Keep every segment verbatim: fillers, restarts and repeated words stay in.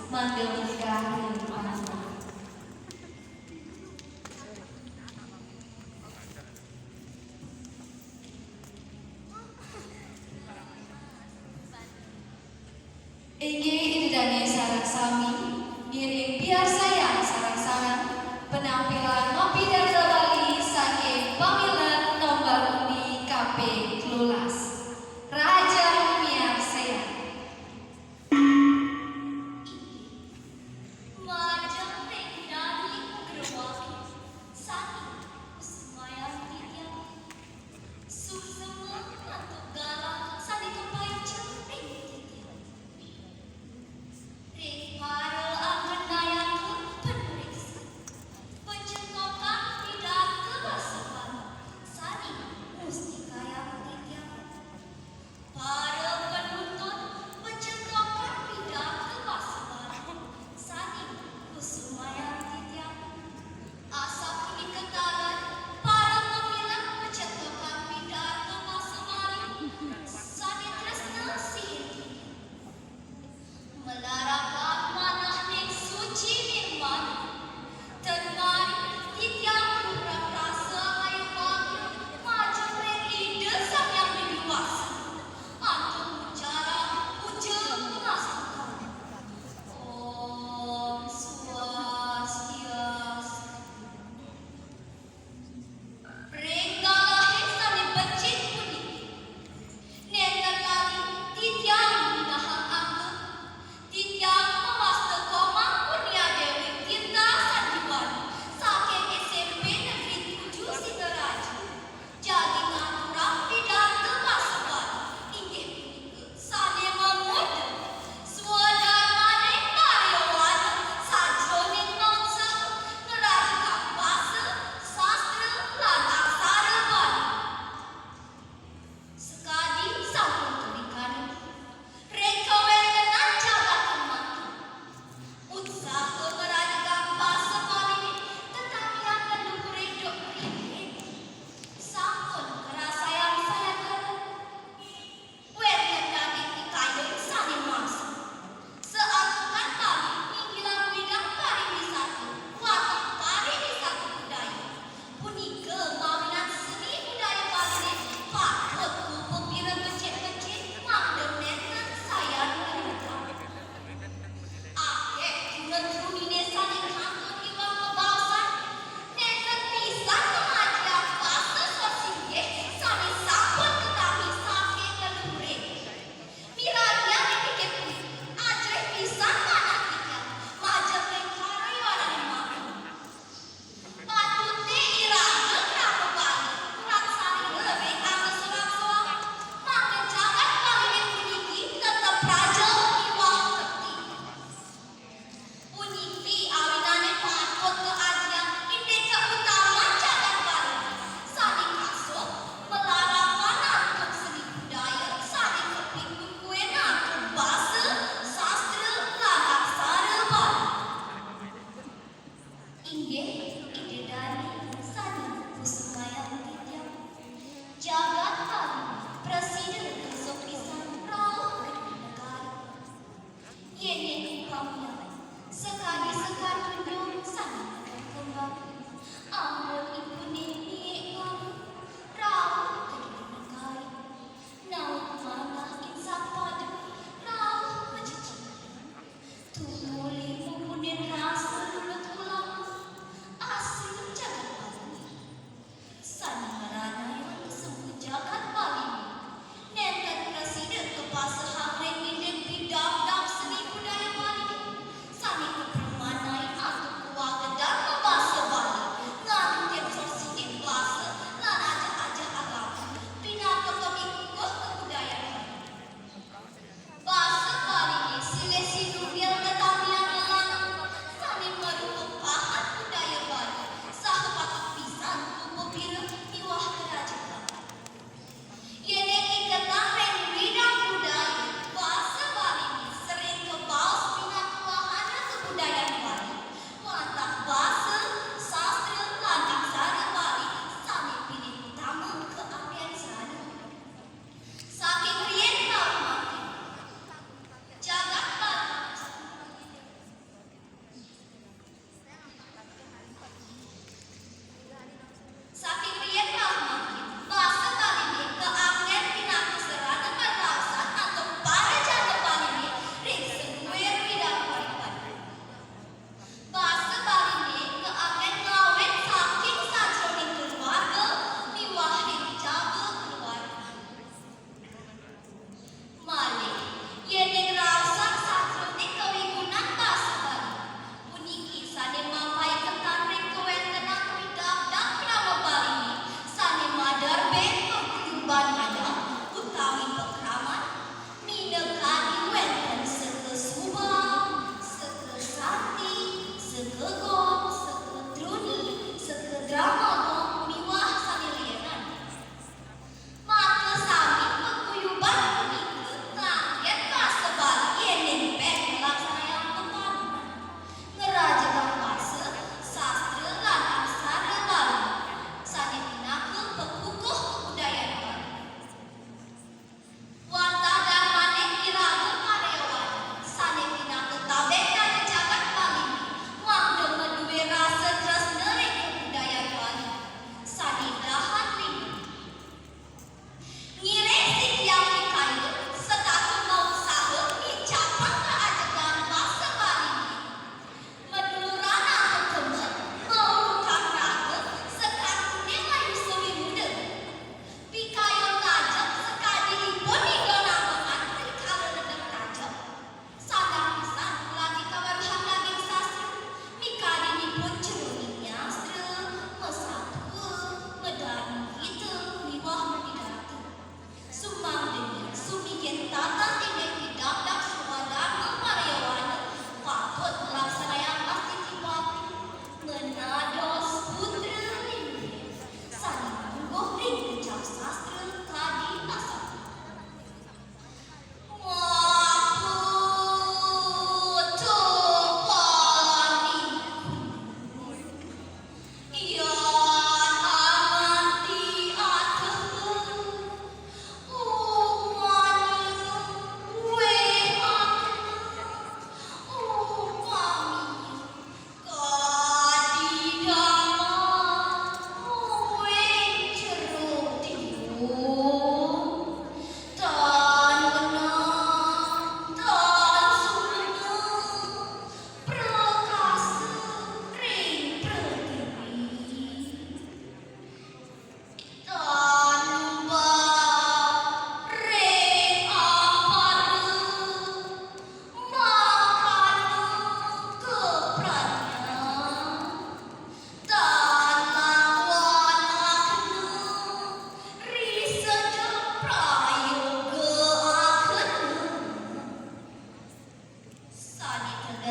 Mangda munggah ring panggung. Inggih Ida Dane sareng sami, ngiring piarsayang sareng-sareng penampilan mapidarta Bali saking pamilet nomor undi kaping telulas. Rahajeng miarsayang. Majeng ring Ida Dane Ugrawati, sane kusumayang titiang. Suksma mantuk galah sane kapaica ring titiang. Ring para anggenayaka panureksa, pacentokan pidarta basa Bali sane mustikayang titiang. Para panuntun, pacentokan pidarta basa Bali sane kusumayang titiang. Asapunika taler para pamilet pacentokan pidarta basa Bali sane tresna sihin titiang. Malarapan manahning suci nirmana, tan mari titiang ngrereh rasa ayu bagia majeng ring Ida Sang Hyang Widhi Wasa antuk ngucarang puja pangastuti. Om Swastiastu. Ring galahe sane becik puniki, nenten lali titiang minahang angga. Titiang mawasta Komang Kurnia Dewi Tirta Sanjiwani saking S M P Negeri Tujuh Singaraja. Jagi ngaturang pidarta basa Bali, inggih punika sane mamurda swadarmane karyawana sajeroning mautsaha ngrajegang basa, sastra, lan aksara Bali. Sakadi sampun tuni kadi, ring kawentenan jagating manten, utsaha ngrajegang basa Baline tetamian leluhure duk riin. Sampun karasayang sayembara. Wenten dadi pikayun sane maksud. Saantukan Bali nginggilang bidang pariwisata, wantah pariwisata budaya. Punika mawinan seni budaya Baline patut kapapira becik-becik mangda nenten sayan karutan. Akeh tunas runine sane kantun iwang kabaosan, nenten pisan pangajap basa sor singgih sane sampun katami saking leluhure. Mirariang indik punika, ajerih pisan manah titiang majeng ring karyawanane manten. Patute iraga krama Bali ngraksayang ring angga soang-soang, mangda jagat Baline puniki tetep raja miwah bekti. Puniki awinane patut kaajiang indik kautaman jagat Bali sane kasub malarapan antuk seni budaya sane kapikukuhin antuk basa, sastra, lan aksara Bali. Inggih Ida Dane sane kusumayang titiang, jagat Bali prasida kasub pisan rauh ka duri negari. Yene upamiang sakadi sekar tunjung sane kembang, ampun ipune miik nganggu rauh ka duri negari. Nawegang manah insan pada rauh majejegan. Tumuli mupunin rasa lulut ulama asring jagat Bali. Sane maranayang kasengguh jagat Bali nenten prasida kapasehang ring indik pidabdab seni budaya Bali sane kapramanai antuk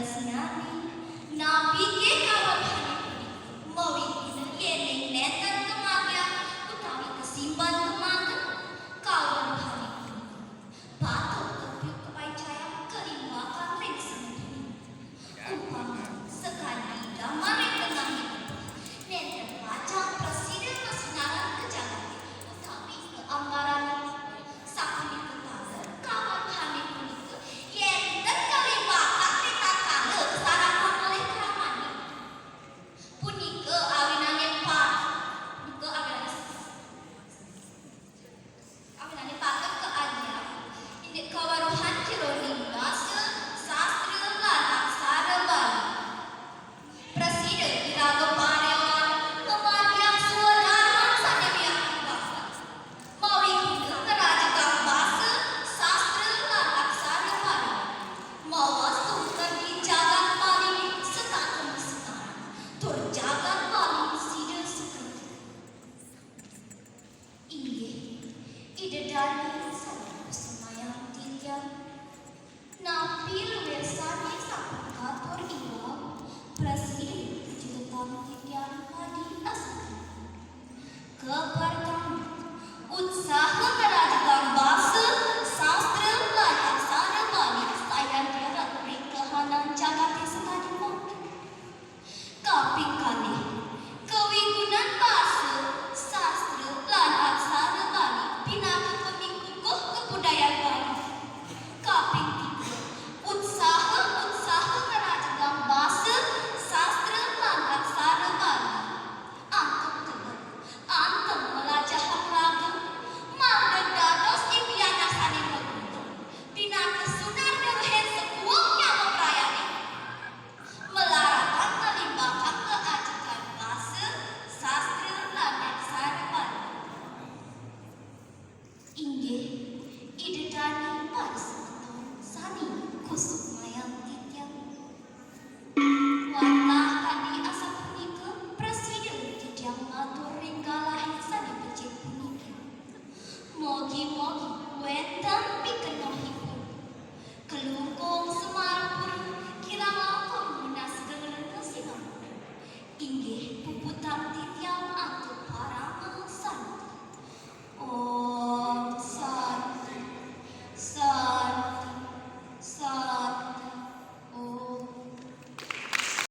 Sinabi